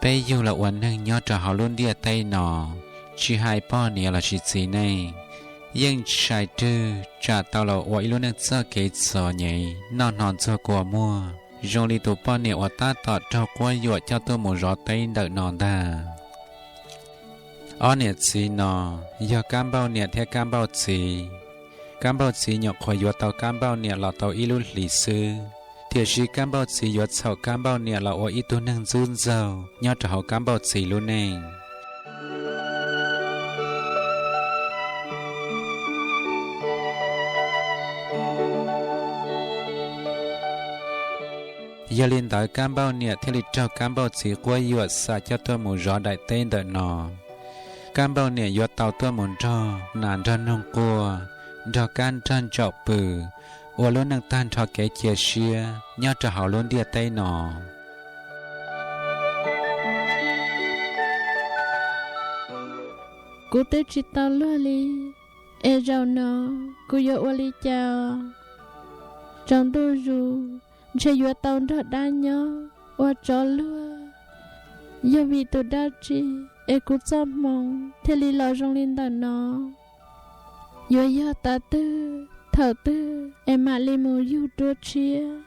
Peb yug los ua neeg nyob rau hauv lub ntiaj teb no, tsis hais poj niam lossis txiv neej, yeej sai rwg tsam tau los ua ib lub neej txoj kev txom nyem noj hno ntxuag kua muag zoo li tus poj niam uas tab tom raug quab yuam coj tuaj mus zov teb ntawm no ntag. Ob niam txiv no yog Kab Npauj niam thiab Kab Npauj txiv. Kab Npauj txiv nyuam qhuav yuav tau Kab Npauj niam los tau ib lub hlis xwb, tiam sis Kab Npauj txiv yuav txhaum Kab Npauj niam los ua ib tug neeg ntxub ntxaug nyob rau hauv Kab Npauj txiv lub neej. Yog li ntawd Kab Npauj niam thiaj li raug Kab Npauj txiv quab yuam xa coj tuaj mus zov daim teb ntawm no. Kab Npauj niam yuav tau tuaj mus nrog nas nrog noog quaj, nrog kab nrog ntsaum pw, ua lub neej tag nrho kev cia siab nyob rau hauv lub ntiaj teb no. Kuv twb tsis tau luag li, es zaum no kuv yuav ua li cas? Tsaus ntuj zus ntshe yuav tau nrog dab nyob ua tsov luag. Yog vim tus dab tsi es kuv txoj hmoov thiaj li los zoo li ntawm no? Yuav yog tav twg thaum twg es mam li mus yug dua tshiab?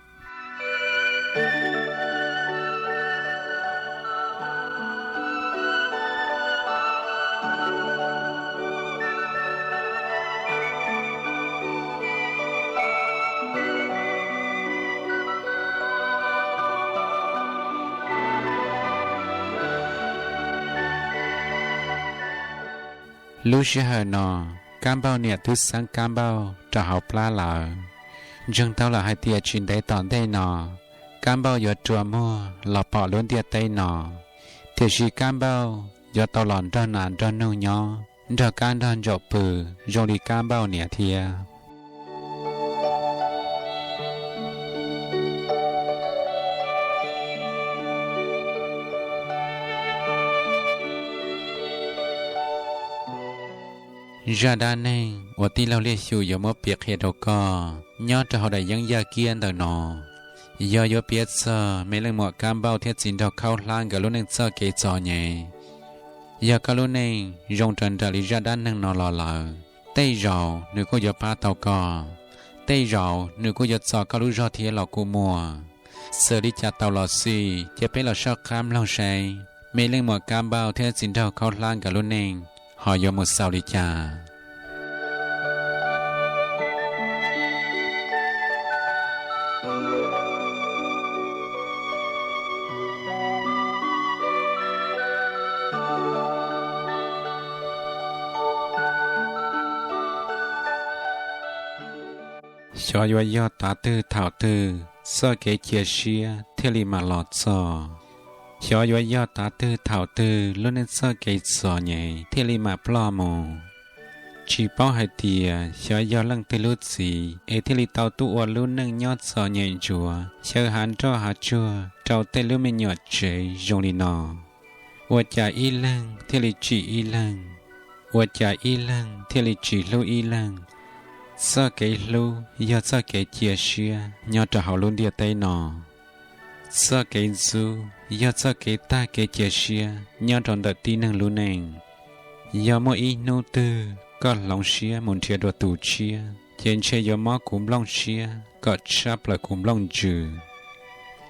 Lub sij hawm no, Kab Npauj niam twb xeeb Kab Npauj rau hauv plab lawm. Ntseeg tau lawm hais tias tsis ntev tom ntej no, Kab Npauj yuav rua muag los pom lub ntiaj teb no, tiam sis Kab Npauj yuav tau los nrog nas nrog noog nyob, nrog kab nrog ntsaum pw zoo li Kab Npauj niam thiab. Zaj dab neeg uas tij laug Liaj Xyum yuav muab piav qhia rau koj nyob rau hauv daim yeeb yaj kiab ntawm no, yog yuav piav txog me leej muam Kab Npauj thiab txiv nraug Khaub Hlab nkawd lub neej txoj kev txom nyem. Yog koj lub neej zoo raws nraim li zaj dab neeg no los lawm, tej zaum nws kuj yuav pab tau koj, tej zaum nws kuj yuav txo koj lub zog thiab los kuj muaj. Txawm li cas tau los xij, cia peb los soj qab mloog seb me leej muam Kab Npauj thiab txiv nraug Khaub Hlab nkawd lub neej ho yuav mus xaus li cas. Xyov yuav yog tav twg thaum twg txoj kev cia siab thiaj li mam los txog. Xyov yuav yog tav twg thaum twg lub neej txoj kev txom nyem thiaj li mam ploj mus. Tsis paub hais tias xyov yog leej twg lub txiv es thiaj li tau tuaj ua lub neej nyob txom nyem ntsuav xyaw hav nroj hav tsuag rau tej lub me nyuam tsev zoo li no. Ua cas ib leeg thiaj li tsim ib leeg, ua cas ib leeg thiaj li tsis hlub ib leeg. Txoj kev hlub yog txoj kev cia siab nyob rau hauv lub ntiaj teb no. Txoj kev ntxub yog txoj kev tag kev cia siab nyob rau ntawm tib neeg lub neej. Yog muaj ib hnub twg koj hloov siab mus nrhiav dua tus tshiab, ces ntshe yuav mob kuv nplooj siab kom tshab plaws kuv nplooj ntsws.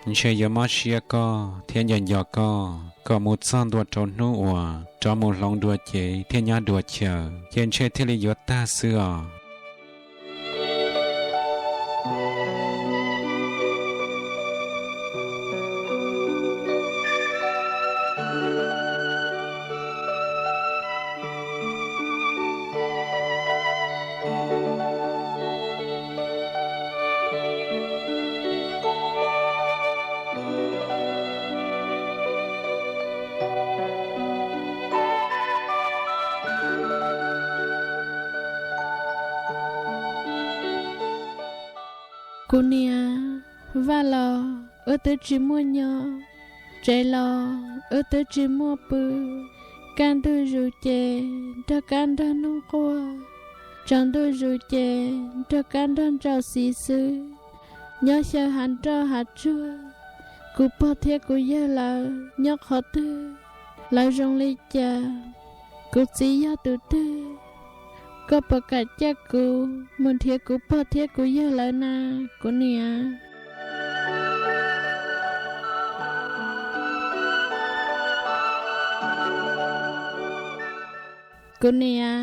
Ntshe yuav mob siab koj thiab nco nco koj kom mus txog ntua rau hnub uas rov mus hloov dua cev thiab nyob dua chaw, ces ntshe thiaj li yuav tag xwb os. Kuv niam, vaj los wb twb tsis muaj nyob, tsev los wb twb tsis muaj pw. Kaj ntug zus ces nrog kab nrog noog quaj, tsaus ntuj zus ces nrog kab nrog ntsaum xis xwb, nyob xyaw hav nroj hav tsuag, kuv pog thiab kuv yawg lawv nyob qhov twg, lawv zoo li cas, kuv txiv yog tus twg, koj puas kam coj kuv mus nrhiav kuv pog thiab kuv yawg lawv na, kuv niam? Kuv niam,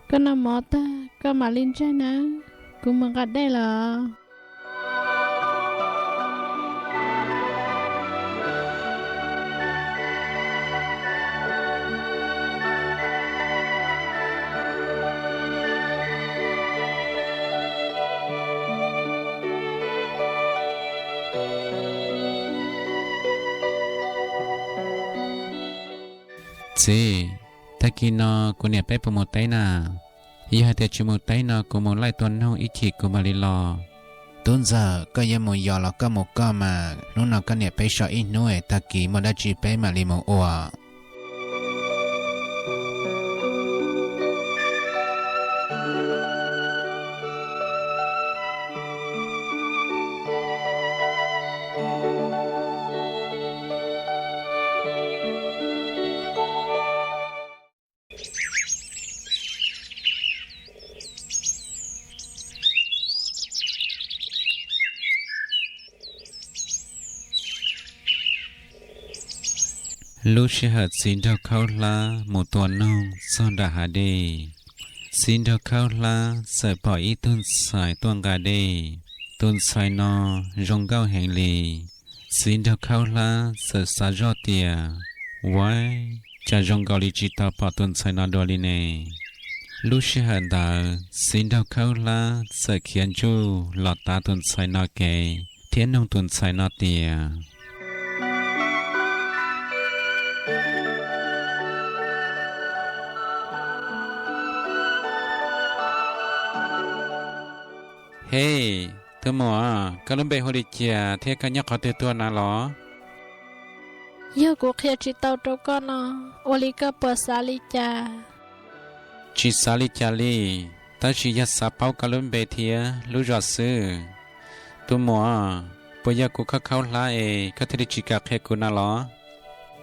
koj noj mov tag koj mam li ntsaig nawb, kuv mus nqa dej lawm. Txiv, tag kis no kuv niam peb puas mus teb na? Yog hais tias tsis mus teb no kuv mus laij tua noog ib chim kuv mam li los. Tub ntxawm, koj yuav mus yos los koj mus koj mas, hnub no koj niam peb so ib hnub es tag kis muaj dab tsi peb mam li mus ua. Lub sij hawm txiv nraug khaub hlab mus tua noog txog nram hav dej, txiv nraug khaub hlab txawm pom ib tug ntxhais tuaj nqa dej. Tus ntxhais no zoo nkauj heev li. Txiv nraug khaub hlab txawm xav zoj tias, Uaib, cas zoo nkaus li tsis tau pom tus ntxhais no dua li ne? Lub sij hawm ntawd txiv nraug khaub hlab txawm khiav ntsuj los tav tus ntxhais no kev thiab nug tus ntxhais no tias, Hej, tus muam, koj lub npe hu li cas thiab koj nyob qhov twg tuaj na los? Yog kuv qhia tsis tau rau koj no, ua li koj puas xav li cas? Tsis xav li cas li, tab sis yog xav paub koj lub npe thiab lub zos xwb. Tus muam, puas yog kuv khaub khaub hlab es koj thiaj li tsis kam qhia kuv na los?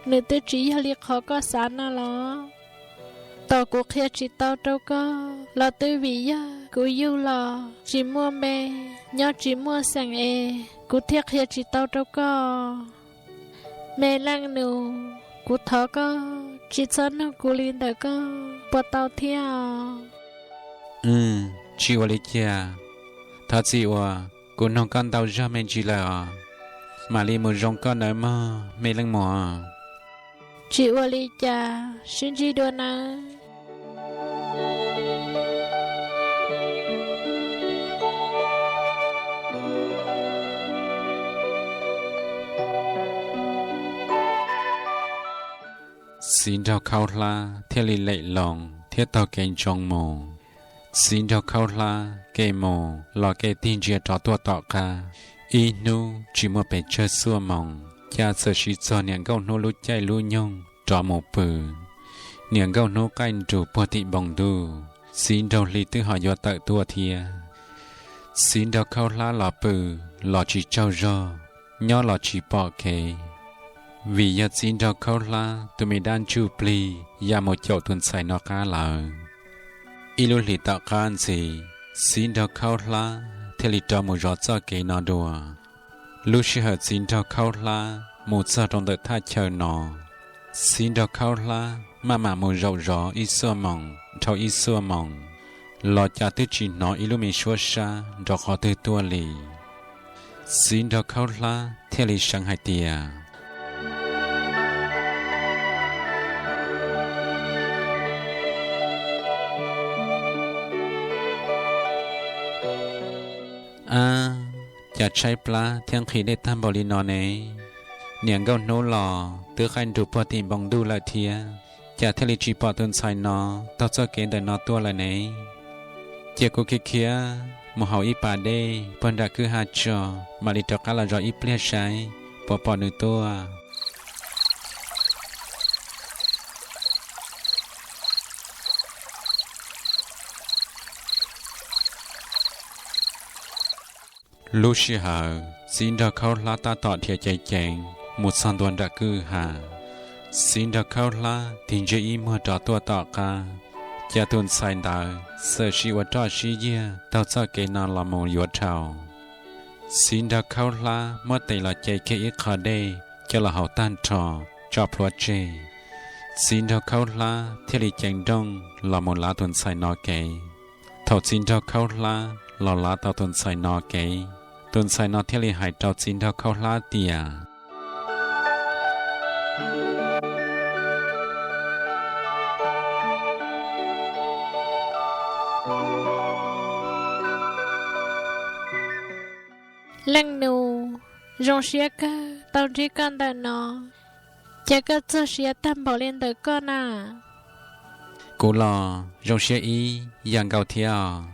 Nws twb tsis yog li qhov koj xav na los. Tos kuv qhia tsis tau rau koj los twb vim yog kuv yug los tsis muaj me, nyob tsis muaj xeem es kuv thiaj qhia tsis tau rau koj. Me leej nus, kuv thov koj tsis txhob nug kuv li ntawd koj puas tau thiab? Tsis ua li cas. Thov txim uas kuv nug koj ntau zog me ntsis lawm os. Mam li mus zoo koj nawb mog me leej muam. Tsis ua li cas, sib ntsib dua nawb. Txiv nraug khaub hlab thiaj li lem loo thiab taug kev ntsoov mus. Txiv nraug khaub hlab kev mus los kev tig ntsia rov tuaj tom qab, ib hnub tsis muaj pes tsawg xuaj moos, cas txawm siv txog niam nkauj hnub lub caij lub nyoog rov mus pw. Niam nkauj hnub qaij nrus puag tim npoo ntuj, txiv nraug hli twb ho yuav tawm tuaj thiab. Txiv nraug khaub hlab los pw los tsis tsaug zog, nyob los tsis pom kev, vim yog txiv nraug khaub hlab tus me dab ntsuj plig ya mus caum tus ntxhais no qab lawm. Ib lub hlis tom qab ntxiv, txiv nraug khaub hlab thiaj li rov mus zov txoj kev no dua. Lub sij hawm txiv nraug khaub hlab mus txog rau ntawm thaj chaw no, txiv nraug khaub hlab maj mam mus zaum zov ib xuaj moos dhau ib xuaj moos, los cas twb tsis hnov ib lub me suab sab nrov qhov twg tuaj li. Txiv nraug khaub hlab thiaj li seev hais tias, Ab, cas tshaib plab thiab nqhis dej tag npaum li no ne? Niam nkauj hnub los twb qaij nrus puag tim npoo ntuj lawm thiab, cas thiaj li tsis pom tus ntxhais no taug txoj kev ntawm no tuaj lawm ne? Cia kuv khiav khiav mus haus ib pas dej puag nram kwj ha tso, mam li rov qab los zov ib pliag saib puas pom nws tuaj. Lub sij hawm Txiv nraug khaub hlab tab tom dhia ceev ceev mus txog ntua nram kwj ha. Txiv nraug khaub hlab tig ntsej ib muag rov tuaj tom qab, cas tus ntxhais ntawd txawm sib ua roj sib yiag taug txoj kev no los mus yuav dhau. Txiv nraug khaub hlab muab tes los ce kiag ib qho dej coj los haus tag nrho, tso plhuav tseg. Txiv nraug khaub hlab thiaj li ceev nrooj los mus lav tus ntxhais no kev. Thaum txiv nraug khaub hlab los lav tau tus ntxhais no kev, tus ntxhais no thiaj li hais rau txiv nraug khaub hlab tias, Leej nus, zoo siab kawg tau ntsib koj ntawm no, ces koj txog siav tag npaum li ntawm koj na. Kuv los zoo siab ib yam nkaus thiab os.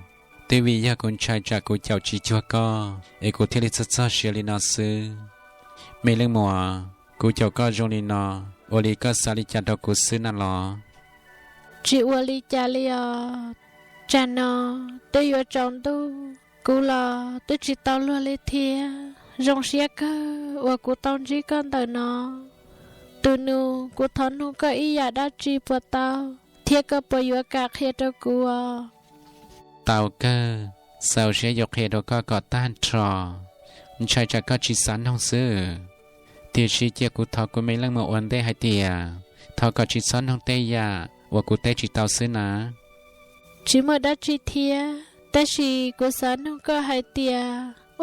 Twb vim yog kuv ntshai tsam kuv caum tsis cuag koj es kuv thiaj li txog txog siav li no xwb. Me leej muam, kuv caum koj zoo li no, ua li koj xav li cas rau kuv xwb na los? Tsis ua li cas li os. Tsam no twb yuav tsaus ntuj, kuv los twb tsis tau luag li thiab. Zoo siab kawg uas kuv tau ntsib koj ntawm no. Tus nus, kuv thov nug koj ib yam dab tsi puas tau, thiab koj puas yuav kam qhia rau kuv os? Tau kawg, xav siab yuav qhia rau koj kom tag nrho. Ntshai tsam koj tsis xav noog xwb. Tiam sis cia kuv thov kuv me leej muam ua ntej hais tias, thov kom tsis txhob noog tej yam uas kuv teb tsis tau xwb na. Tsis muaj dab tsi thiab, tab sis kuv xav nug koj hais tias,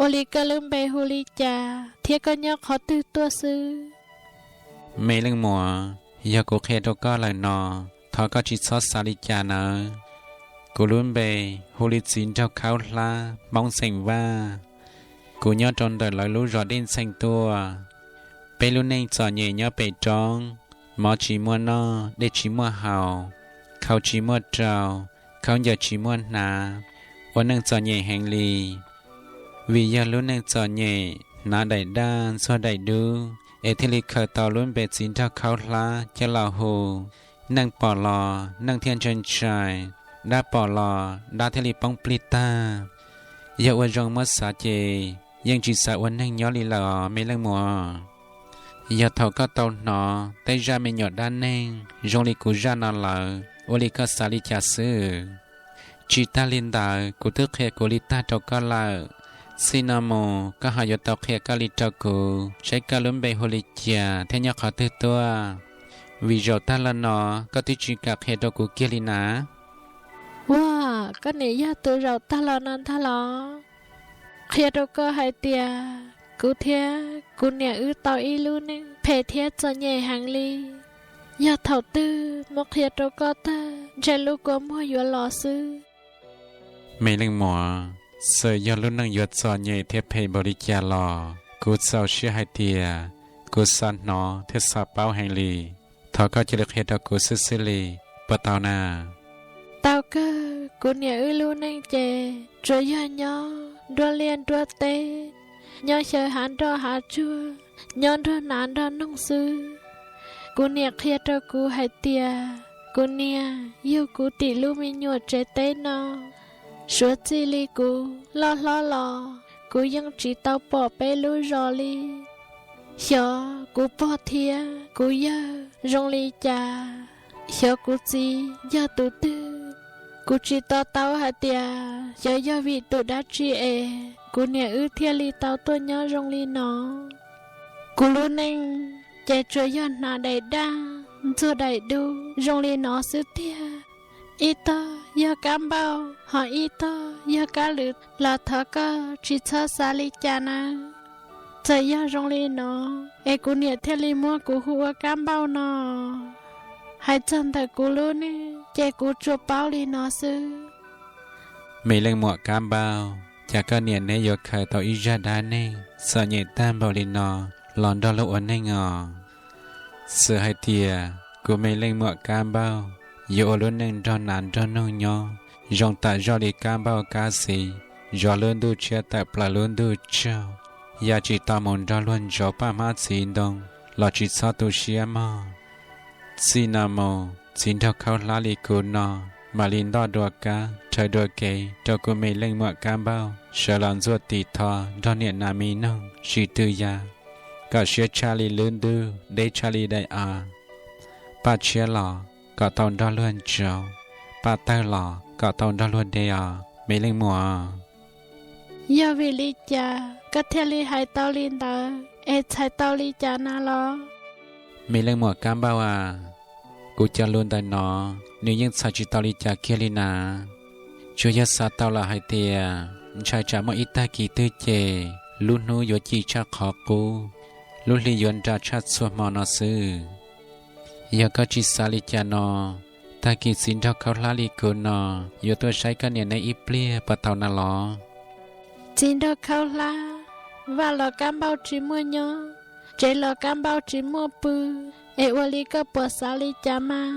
ua li koj lub npe hu li cas thiab koj nyob qhov twg tuaj xwb? Me leej muam, yog kuv qhia rau koj lawm no, thov koj tsis txhob xav li cas nawb. Kuv lub npe hu li Txiv Nraug Khaub Hlab, Hmoob xeem Vaj. Kuv nyob rau ntawm lawv lub zos Dej Ntxhee tuaj. Peb lub neej txom nyem nyob pem roob, mov tsis muaj noj, dej tsis muaj haus, khau tsis muaj rau, khaub ncaws tsis muaj hnav, ua neej txom nyem heev li. Vim yog lub neej txom nyem, hnav daim daj ntxuag daim dub es thiaj li khaws tau lub npe Txiv Nraug Khaub Hlab coj los hu. Neej pom los neej thiaj ntshai ntshai, dab pom los dab thiaj li poob plig tag. Yog ua zoo muab xav ces yeej tsis xav ua neeg nyob li lawm os me leej muam. Yog thaum koj tau hnov tej zaj me nyuam dab neeg zoo li kuv zaj no lawm, ua li koj xav li cas xwb? Tsis tag li ntawd, kuv twb qhia kuv li tag rau koj lawm. Txij no mus koj ho yuav tau qhia koj li rau kuv saib koj lub npe hu li cas thiab nyob qhov twg tuaj. Vim zaum tag los no koj twb tsis kam qhia rau kuv kiag li na. Ua, koj niam yog tus zaum tag los no ntag los? Qhia rau koj hais tias kuv thiab kuv niam wb tau ib lub neej phem thiab txom nyem heev li. Yog thaum twg muab qhia rau koj tag ntshe lub kua muag yuav los xwb. Me leej muam, txawm yog lub neej yuav txom nyem thiab phem npaum li cas los kuv txaus siab hais tias kuv xav hnov thiab xav paub heev li. Thov koj cia li qhia rau kuv xwb xwb li, puas tau na? Tau kawg, kuv niam wb lub neej ces tsuas yog nyob nruab liaj nruab teb, nyob xyaw hav nroj hav tsuag, nyob nrog hnav nrog noog xwb. Kuv niam qhia rau kuv hais tias kuv niam yug kuv tim lub me nyuam tsev teb no. Suav txij li kuv loj hlob los kuv yeej tsis tau pom peb lub zos li. Xyov kuv pog thiab kuv yawg zoo li cas, xyov kuv txiv yog tus twg. Kuv tsis to taub hais tias xyov yog vim tus dab tsi es kuv niam wb thiaj li tau tuaj nyob zoo li no. Kuv lub neej ces tsuas yog hnav daim daj ntxuag daim dub zoo li no xwb tiag. Ib tog yog kab npauj, ho ib tog yog kab lwm los thov koj tsis txhob xav li cas nawb. Txawm yog zoo li no es kuv niam thiaj li muab kuv hu ua kab npauj no. Hais txog ntawm kuv lub neej ces kuv tsuas paub li no xwb. Me leej muam kab npauj, cas koj niam neb yuav khaws tau ib zaj dab neeg txom nyem tag npaum li no los nrog luag ua neeg os? Txawm hais tias kuv me leej muam kab npauj yuav ua lub neej nrog hnav nrog noog nyob zoo tam zoj li kab npauj kab xiv, zov lub ntuj tshiab tawm plaws lub ntuj tsaug, ya tsis tau mus nrog luag ntsauv paj hmab txiv ntoo los tsis txhob tu siab mog. Txij no mus txiv nraug khaub hlab li kuv no mam li ntoj dua kab rhawv dua kev rau kuv me leej muam Kab Npauj sawv los ntxuaj tis tho nrog niam nas mi noog tsis twg ya, kom siab tshaj li lub ntuj deb tshaj li daim av. Paj tshiab los kom tau nrog luag ntsaum, paj tawg los kom tau nrog luag de os me leej muam. Yog vim li cas koj thiaj li hais tau li ntawd es txhais tau li cas na los? Me leej muam Kab Npauj a, kuv cov lus ntawm no nws yeej txhais tsis tau li cas kiag li na. Tsuas yog xav tau los hais tias ntshai tsam muaj ib tag kis twg ces lub hnub yuav ci tshaj qhov qub, lub hli yuav nra tshaj txhua hmo no xwb. Yog koj tsis xav li cas no, tag kis txiv nraug khaub hlab li kuv no yuav tuaj saib koj niam neb ib pliag puas tau na los? Txiv nraug khaub hlab, vaj los Kab Npauj tsis muaj nyob, tsev los Kab Npauj tsis muaj pw, es ua li koj puas xav li cas mas?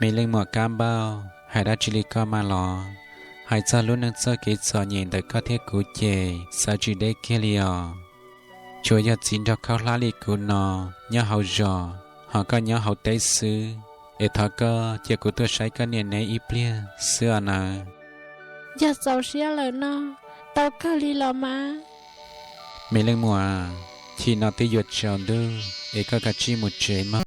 Me leej muam Kab Npauj, hais dab tsi li koj mas los? Hais txog lub neej txoj kev txom nyem ntawm koj thiab kuv ces xav tsis deb kiag li os. Tsuas yog txiv nraug khaub hlab li kuv no nyob hauv zos, ho koj nyob hauv teb xwb, es thov koj cia kuv tuaj saib koj niam neb ib pliag xwb os nawb. Yog txaus siab lawm no, tau kawg li los mas. Me leej muam, chim no twb yuav tsaus ntuj es koj kav tsij mus tsev mog.